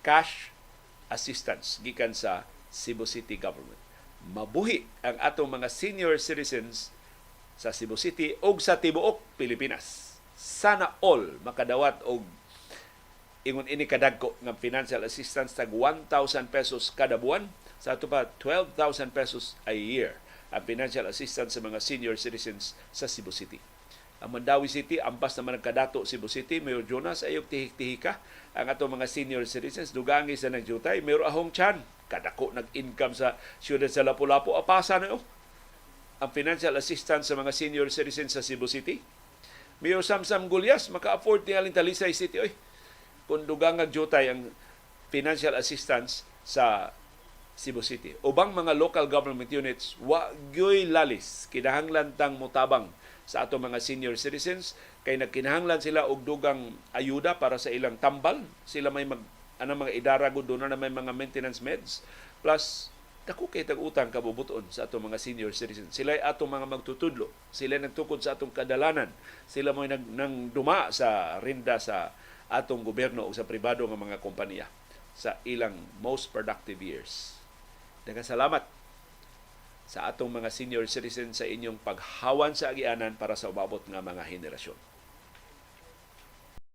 Cash assistance gikan sa Cebu City Government. Mabuhi ang atong mga senior citizens sa Cebu City ug sa tibuok Pilipinas. Sana all makadawat og ingon ini kadagko nga financial assistance, tag 1,000 pesos kada buwan, sa ato pa 12,000 pesos a year ang financial assistance sa mga senior citizens sa Cebu City. Ang Mandaue City, ampas naman ang kadato Cebu City. Mayor Jonas, ayog tihik-tihika ang atong mga senior citizens. Dugangi sa nang-jutay. Mayor Ahong Chan, kadako nag-income sa siyudad sa Lapu-Lapu. Apasa na, oh, ang financial assistance sa mga senior citizens sa Cebu City. Mayor Samsam Gullas, maka-afford tingaling Talisay City. Oy, kung dugang jutay ang financial assistance sa Cebu City. Ubang mga local government units, wa gyoy lalis. Kinahanglan tang mutabang sa atong mga senior citizens kay nagkinahanglan sila og dugang ayuda para sa ilang tambal. Sila may mag anang mga idara gud, na may mga maintenance meds, plus dako kay tag utang kabubuton sa atong mga senior citizens. Sila ay atong mga magtutudlo. Sila nagtukod sa atong kadalanan. Sila mo'y nag nang duma sa rinda sa atong gobyerno o sa pribado nga mga kompanya sa ilang most productive years. Daghang salamat sa atong mga senior citizens sa inyong paghawan sa agianan para sa umabot nga mga henerasyon.